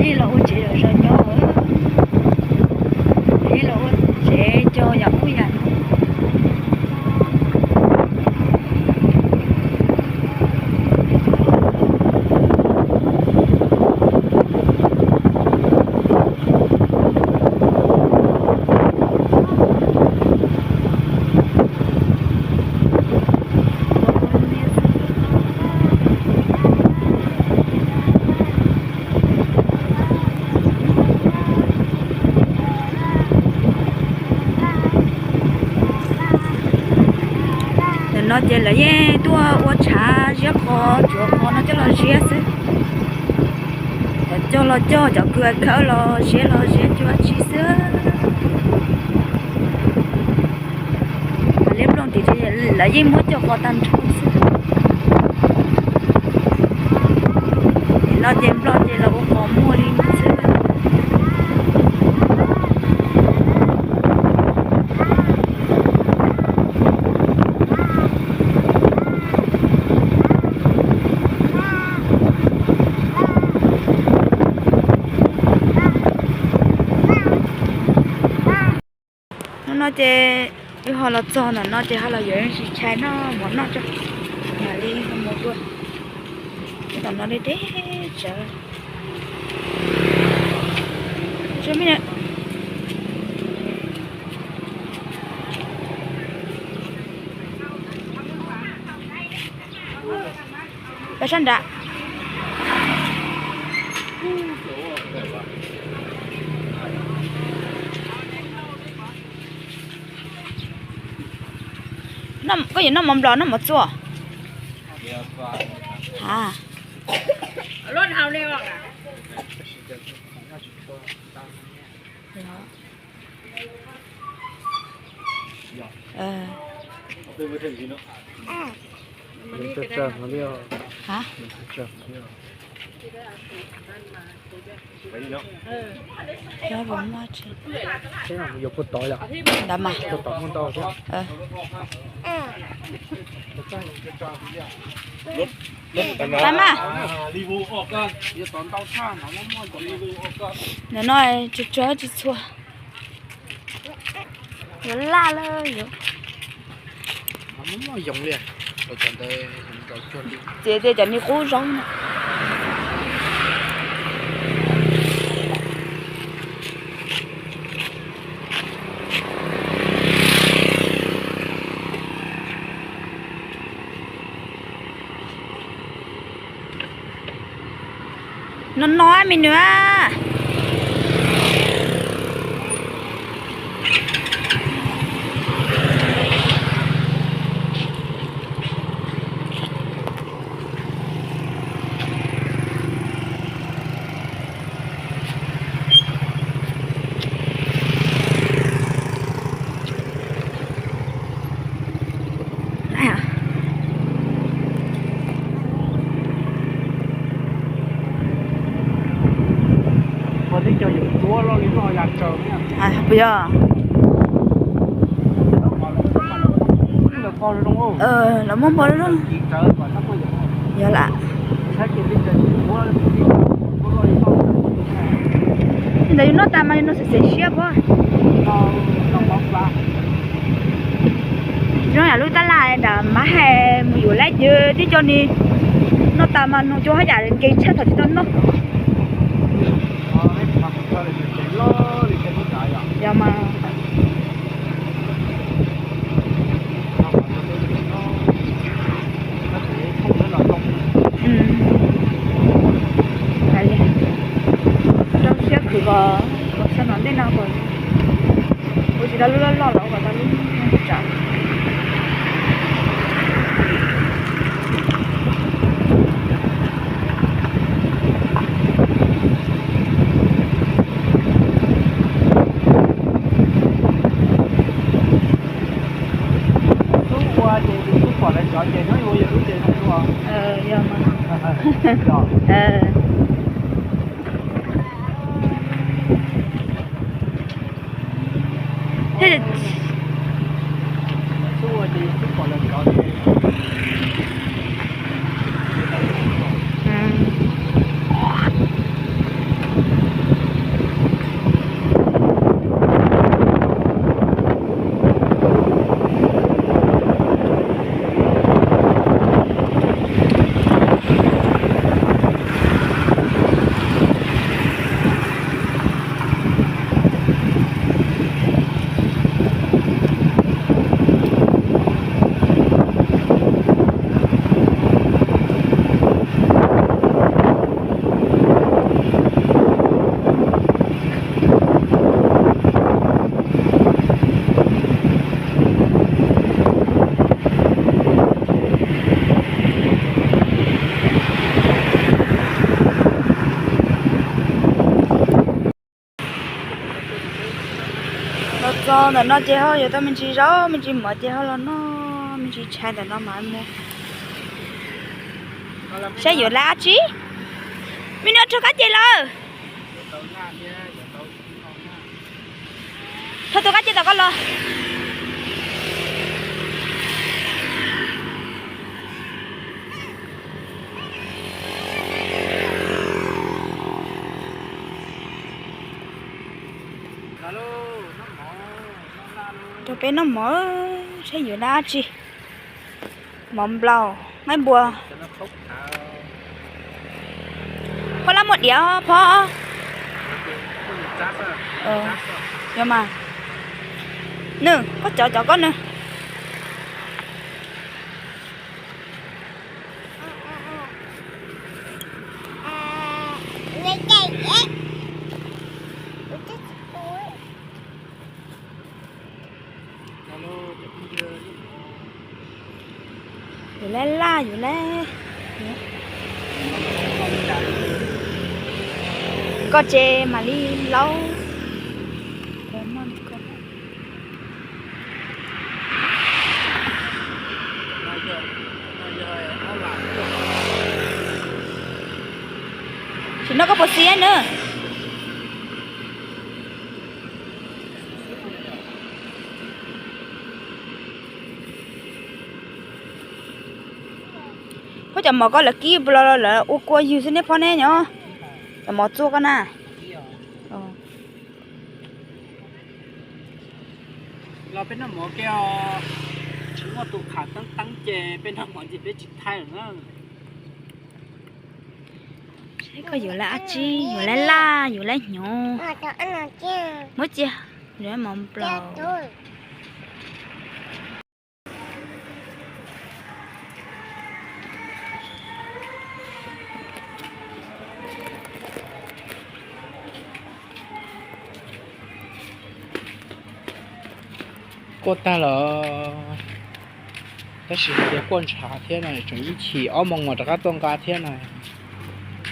Ib los ua tsev zom zaws nyob, ib los ua tsev cog yam ub yam no. Ntawm no ces lawv yeej tuaj ua tshav ziab qhov, tsuav qhov no coj los ziab xwb. Cov cog los cog, cov kws khawb los ziab los ziab cuab tsi xwb. Liab nplooj tim lawv yeej muab cog qhov tag nrho xwb. Nim no ces nplooj ces los ua qhov muag li xwb. Hnub no ces wb ho los txog ntawm no ces ho los yuav tsis tshais noj mov noj tso, mam li ho mus dua. Tom no deb deb tsawv. Peb sab nrad. Koj yuav noj mov nplog noj mov txua? A, Ntawd mas. Pab mas. Ntawm no tsuag tsuag tsis txhua. Yuav laj lawm yuav. Txiav tias cov ni qub zaub no. No no me nus. Puas yog? Lawv muab npog zoo. Yog lam. Ntawd yus noj tas mas yus noj xwb xwb siab puas? Zoo yam lub tab laj nram mab hais mus yuav laib ces tib co ni noj tas mas nug cua haj yam nkees tshaj thaum tsis tau noj. Yog mas. Hais li, rau siab khwv kom, kom xyoo tom ntej no kom ua tsis tau lub loj loj los ua kom tau lub tsav. Tub ua ces tus tub pom lawv cov ces nyob ua yog lub ces no. Yog mas. Thiab Ntawm no ces ho yuav tau me ntsis zaub me ntsis mov ces ho los noj me ntsis tshais ntawm no mas mus. Saib yuav lawv dab tsi. Me no rho kab ces lawm. Rho tus kab ces tom koj los. Rau peb noj mov, saib yuav lawv dab tsi. Mov nplaum, nqaij npua. Phob lab muaj diav phob. Yog mas. Nws, koj cov cov koj nws. Yus laj laj yus laj. Koj ces mam li laub. Tsis noj koj puas xiab na. Phob cov mov koj lawv kib los lawv ua kua ywg xwb neb phob neb nyob. Cov mov txua koj na. Los peb noj mov kiag os. Tsis muaj tus qham teeb teeb ces peb noj mov ces peb tsis thaij lawm na. Koj yuav lawv dab tsi, yuav lawv laj, yuav lawv hnyuv. Muab cia, yuav mov nplaum. Kuaj tag los, tab sis hais tias kuaj ntshav thiab no, tseem ib chim ob moos mas rov qab tuaj nqa thiab no,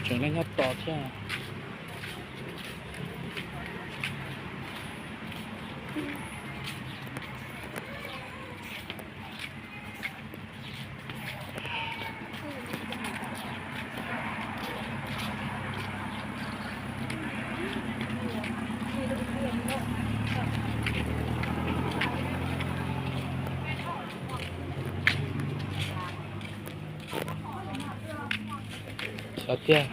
tseem leej nyob tos thiab. Xav tiag.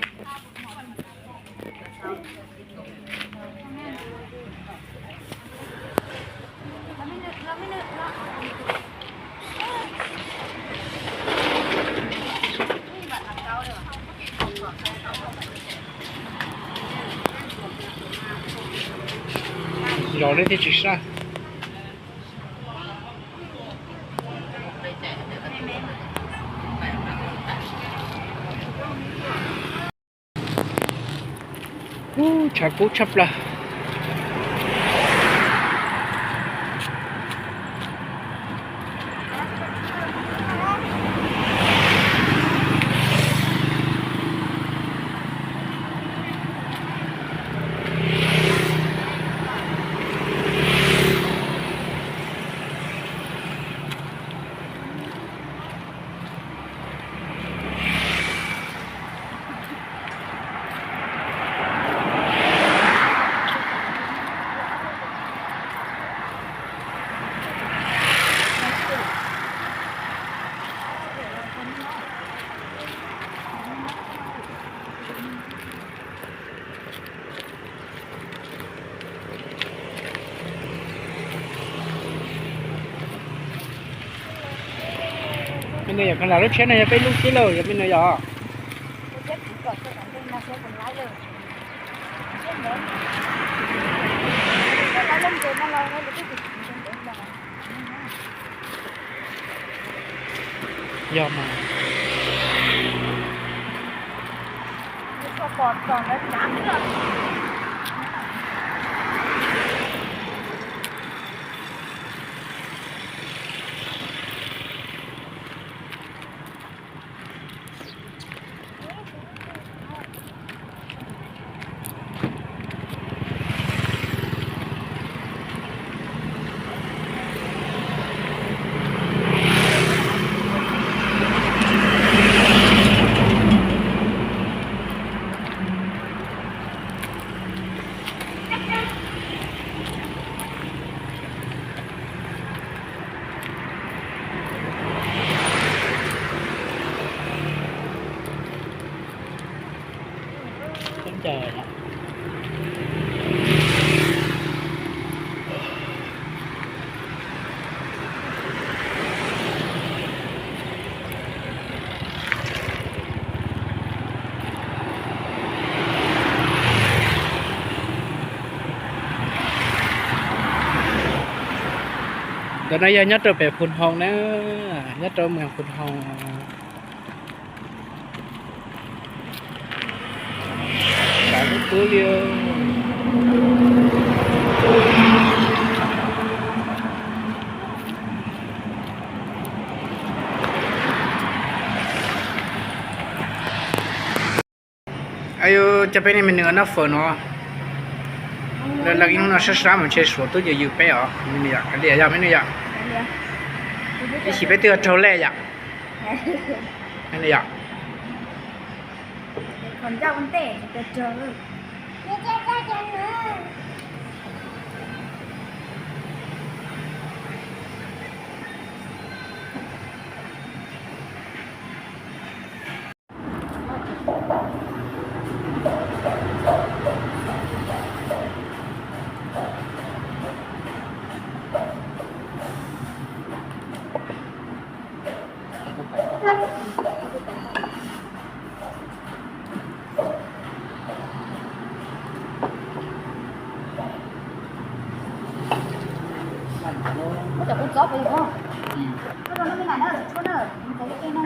Zos nej thiaj tsis sab. Tshav kub tshaj plaws. Me nus yog koj lam lub tsheb no yog peb lub tsheb lawm yog me nus yog. Yog mas. Cas Ntawm no yog nyob rau pem Phu Hoo na, nyob rau moos Phu Hoo. Xav tub tub li. Ayu, cov peb ne me nws noj fawm no. Lawv ib hnub no sab sab mus ntshe Suav twb yws yws peb os. Me nws yom, kav liam yog me nws yom. Ib chim peb twb raug lej yom. Me nws yom. Muab cov kua txob pov yus, muab rau nej me nais na, tshuab na, ntxeev tej no.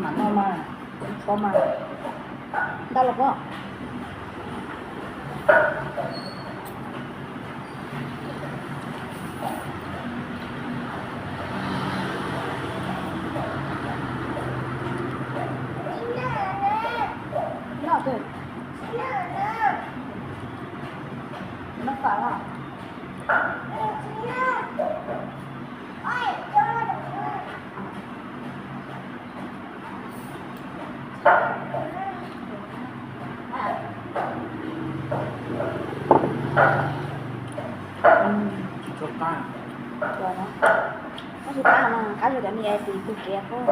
Mam noj mas, tshuab mas. Ntau los pob. Noj twg? Noj fawm los? Tsis qab no, qab zog cov niag tis tug kev qub.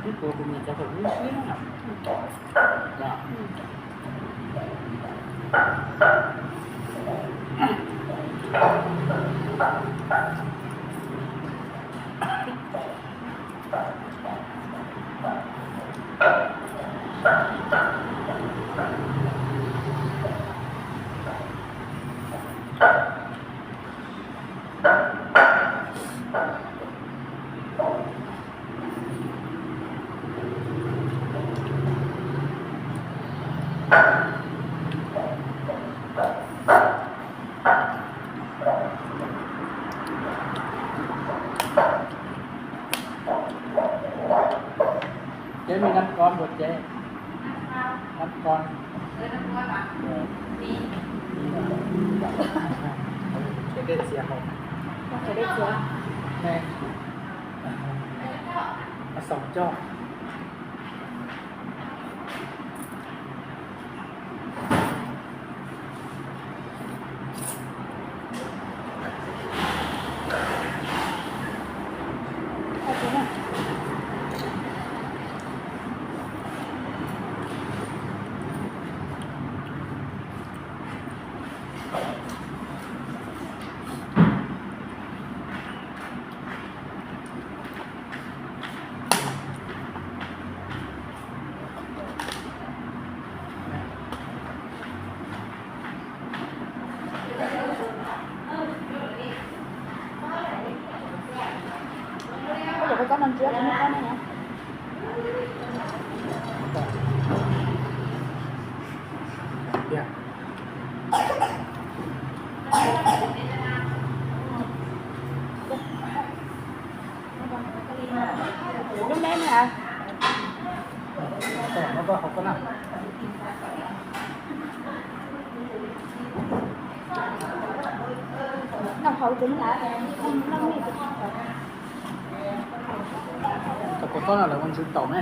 Ib puas kuv mus txog thaum lub siab na. Chế mình ăn con một chế. Ăn con. Chế đê xìa hộp. Chế đê xìa. Nè. Ăn sống cho. Lub neb na. Noj hauv tsis muaj lawm. Cov kua txob no lawv ua ntsw taum ne.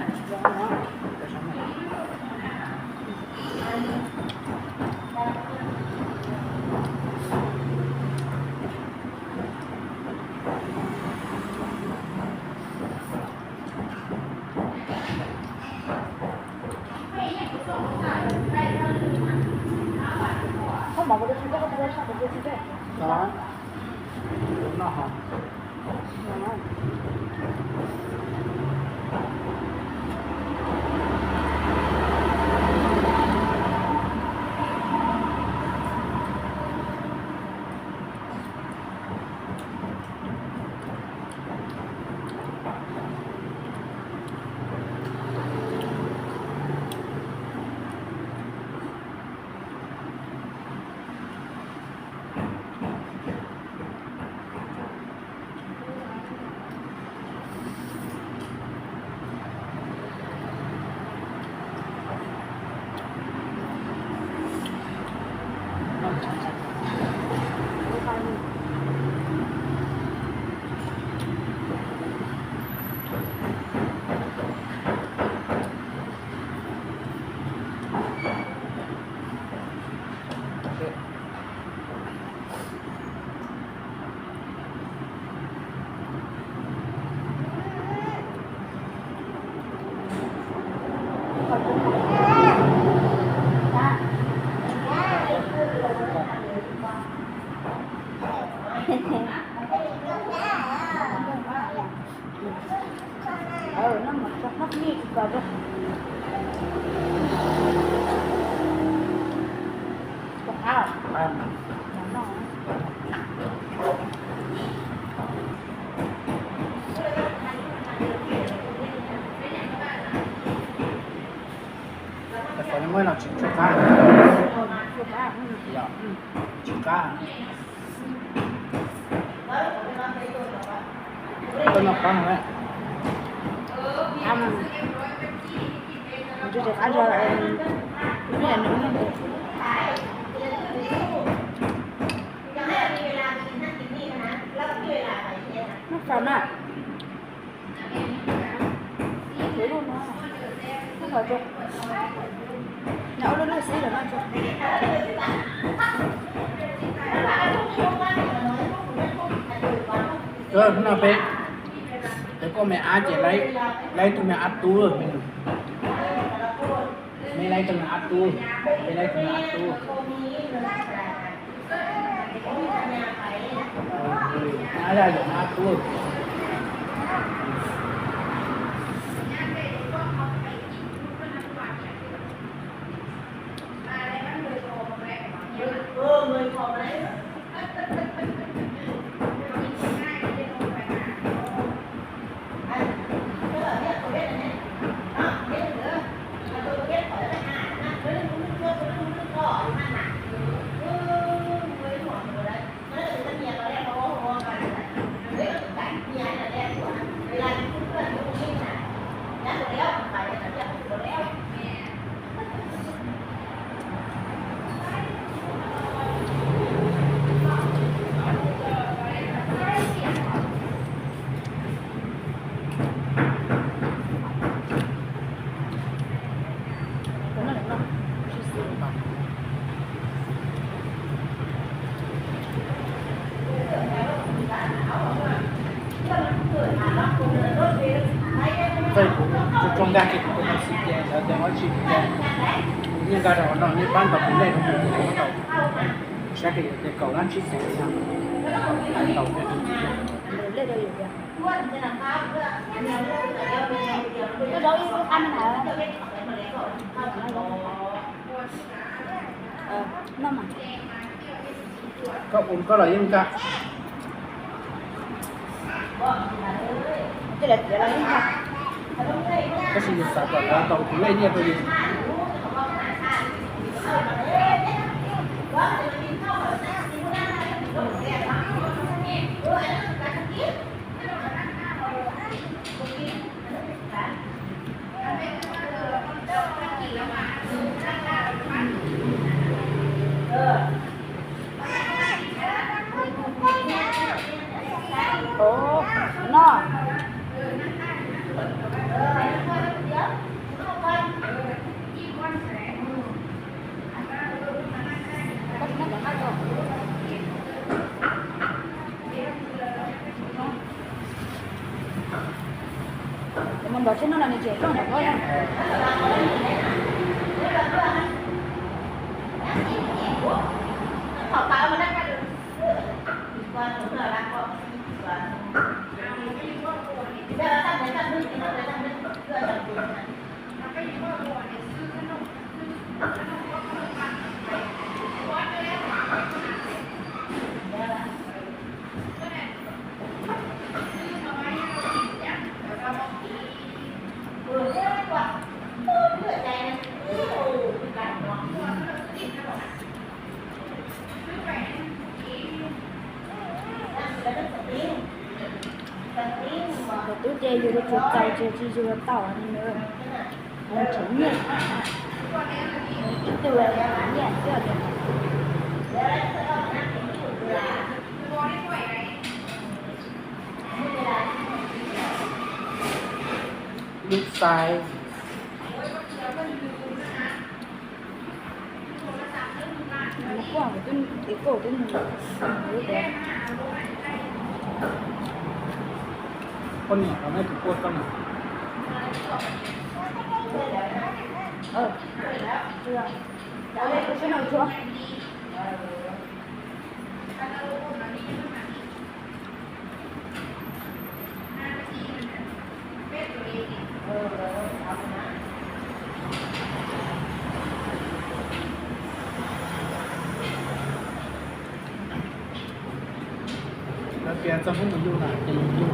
Muaj no tsis qab, tsis qab. Koj noj qab no. Noj fawm na. Hnub no peb, peb kuaj me ab ces laib tus me ab tub. Peb laib tus me ab tub, peb laib tus me ab tub. Ab yog yog me ab tub. Txawj kuv tso nkag ces kuv tus me xwm tias lawv tias ob tsis tias kuv niaj nkag rau no nej pab ntaus kuv lej rau kuv tau saib tias yog tias kaum lab tsib xees no ntaus. Koj ua koj los yeej nkag. Tab sis yus xav kom lawv tau tus lej nyiaj rau yus. Ov, no. Cov no nrov tsheb no los nws tseem rooj ntawm ko na. Tus tub ces yug tsis txaus ces tsis yug tau li na. Nws tseem nyiam, ib tug nyiam xwb. Lub xais. Poj niam los nej tus poj koj niam? Lawv piav txog hnub mus yug na ces yus yug,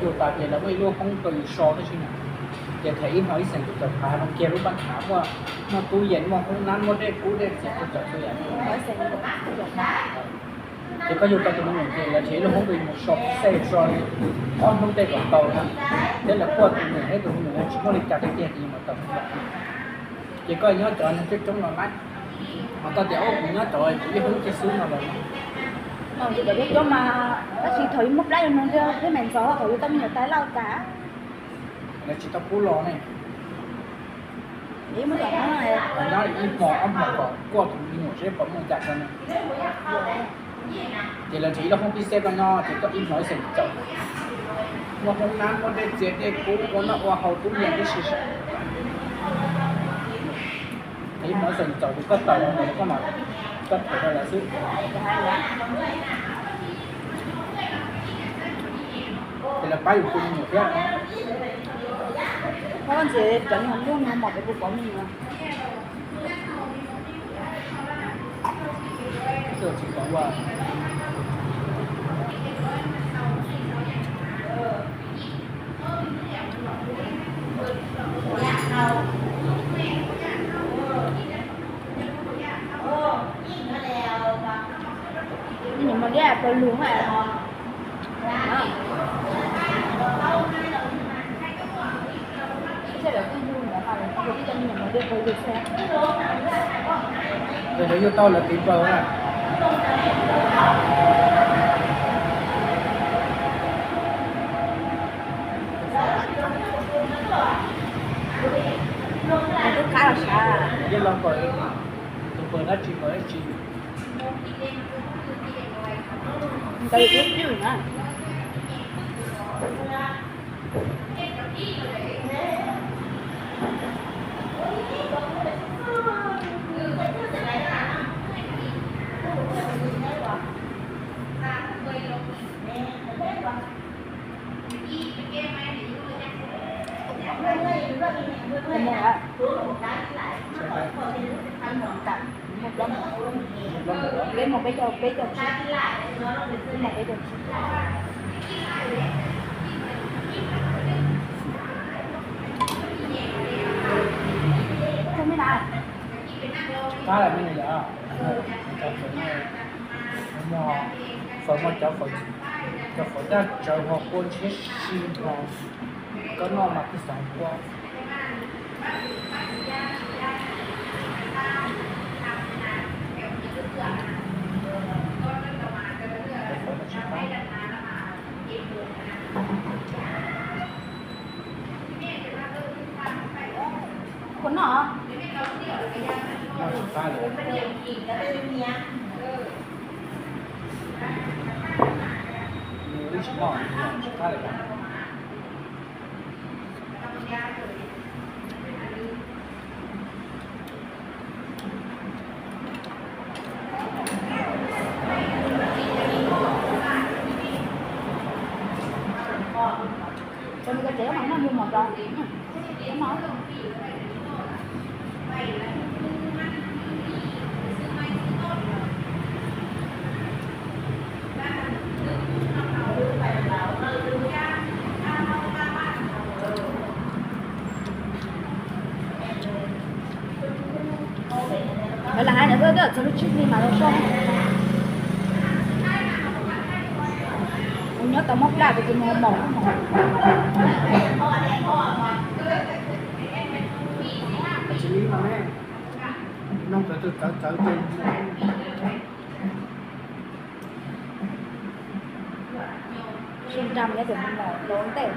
yug tas ces lawv muaj ib lub hoob rau yus so tab sis na, ces them ib hmo ib xees kuv cov phav no kiag lub paj khav muaj, muaj tub yees, muaj hoob nab, muaj dej kub dej txias, kuv cov txhua yam. Ces koj yug tau tus me nyuam ces lawv them ib lub hoob rau yus mus so xej so ob hnub tej kom tau na, thiab lawv kuaj tus me nyuam thiab tus me nyuam tsis muaj li cas tiag tiag ces yus mam tau. Ces koj nyob cov neeg coob coob los lawm, ho koj tias ua kuv nyob cov kuv ib hoob kiag xwb no los. Cov coob coob mas tab sis thaum yus muaj plab yus nug thiab me ntxov thaum yus tau me nyuam tas lauj tas. Lawv tsis tau pub los ne. Nyob ib hmo ob hmo kom kuaj tus me nyuam seb puas muaj cas rau ne. Ces lawv tseem ib lub hoob pib xeb koj nyob ces koj ib hmo ib xees caum, muaj hoob nab, muaj dej txias dej kub, ua noj ua haus tub yees tib si. Ib hmo ib xees caum ces koj tawm los koj mam, koj tawm rau lawv xwb. Ces lawv pab yus tu me nyuam thiab. Koj ntxiv cov niag ntuj niag mom pem kuv pov me nyuam. Nyuam mos diab pawg lug mas. Ces lawv yug tau lawv tiv paug na. Tus qab los sav. Yeej los pawg, tus pawg dab tsi pawg dab tsi. Ntawd ib pwm na. Peb mus peb caug, peb caug tsib, peb mus peb caug tsib. Qab lawm me nyuam yaus, cov fawm, cov fawm daj tsawv ho kua ntshiab si ho, koj noj mas kuj xav kua. Ua noj. Lawv lam hais ntawd twb txog lub tsib hli mas los soj. Kuv nyob tau mob plaj kuv tus mus mom. Tsis ib no ne, noj cov txawv txawv ces Sib nrag nyob tus mus mom los ntej.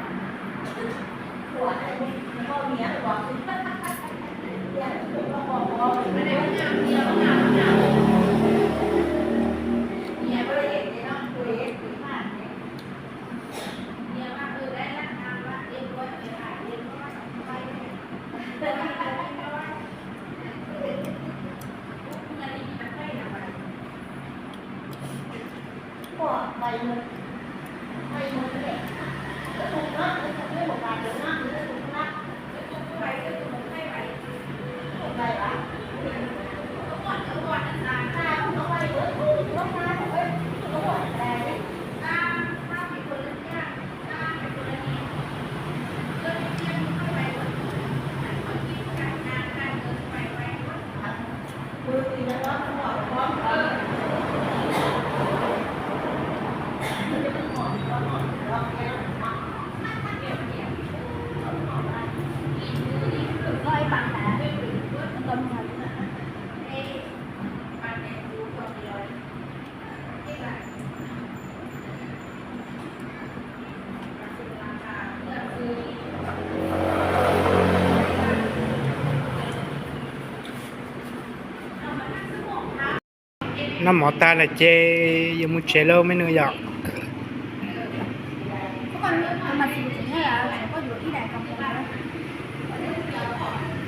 Noj mov tag lawm ces yuav mus tsev lauj me nus yom.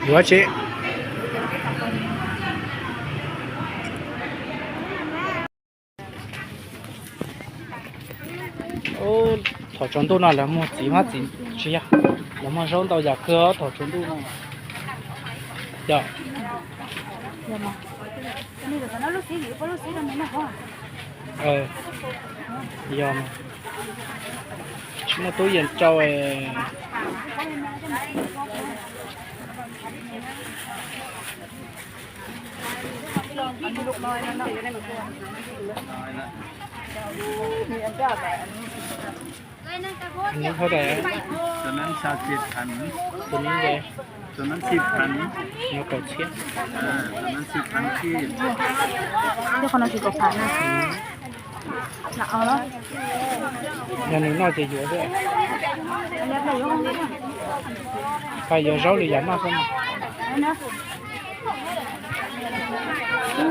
Yuav tsis. Thaum tsaus ntuj no lawv muag txiv hmab txiv ntsis, lawv muag zaub ntau yam kawg thaum tsaus ntuj no. Yog. Yog mas. Tsis muaj tub yees rau. Tus no xya txhiab, tus no kaum txhiab. Yog nws noj ces yuav xwb. Koj yuav zaub li yam noj xwb.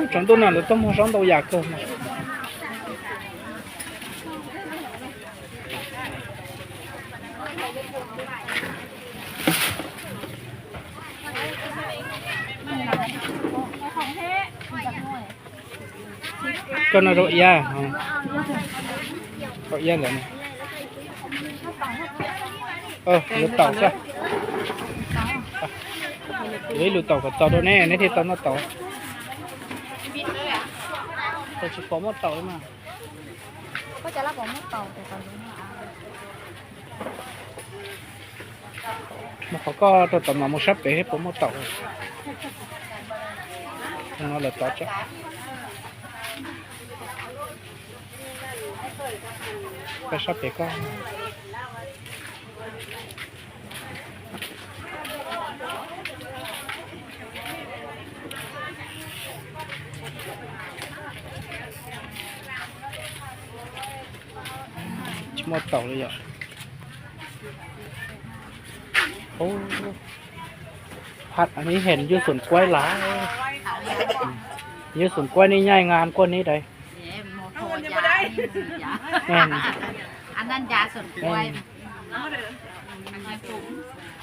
Tsaus ntuj no lawv tuaj muag zaub ntau yam kawg mas. Koj no rau iab, rau iab ntawd. Yuav taum xwb. Yuav ib lub taum kom txaus rau neb, neb thiaj tau noj taum. Tsis pom muaj taum li mas. Koj cas lab pom muaj taum, taum zoo. Mus qhov koj rau tom no mus sab pem thiab puas muaj taum. No lawv tov tso. Koj sab pem koj. Tsis muaj taum li yom. Phaj, nej heev yug xum kuaib lawm. Yug xum kuaib nej nyaij ngas kuaj nej dais.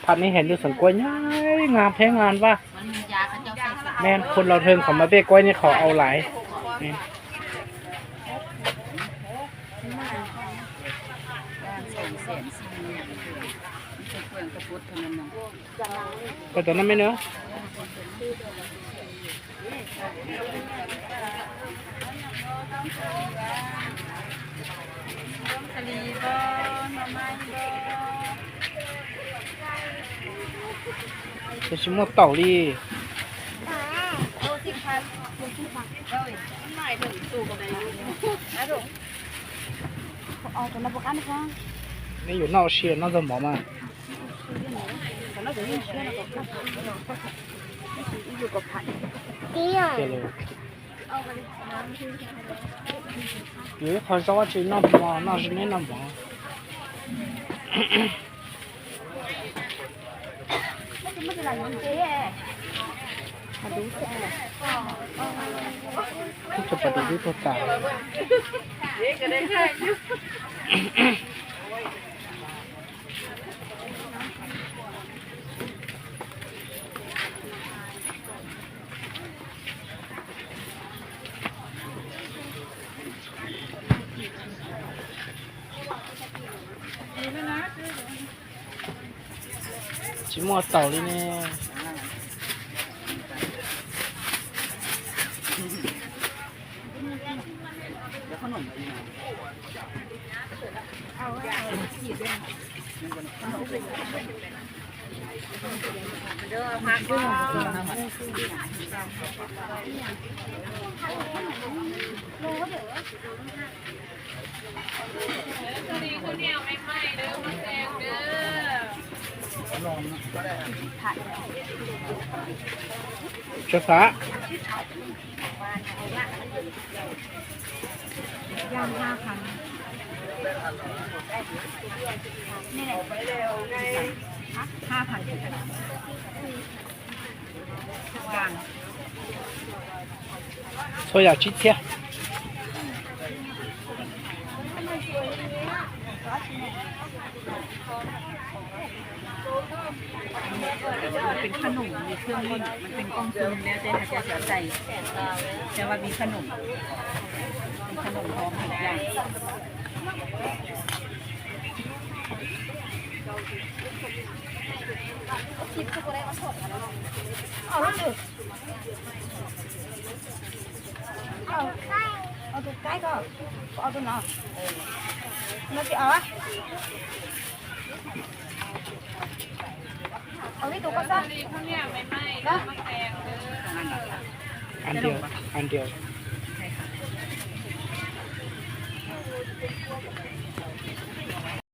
Phaj, nej heev yug xum kuaib nyaij ngas thiab ngas vaj. Neeg phun los rhwng qhov mas peb kuaib nej qhov au lais. Koj cov no me nua. Ces tsis muaj taum li. Nej yuav noj ua si noj txog mov mas. Yus ib qho zaub tsis noj mov, noj tsis neb noj mov. Twb tso pas tus dub tuag tas. Tsis muaj taum li ne. Tso xav. Txhua yam tsib txhiab. Peb ua peb khab noom li khab noom, peb ua koob xwm neb tej has ca xyav tais, ces ua peb khab noom, peb khab noom hov phem yaj. Tus kaib ko, tus no, no tsis ua. Ua ib tug koj xwb. Ăn điều, ăn điều.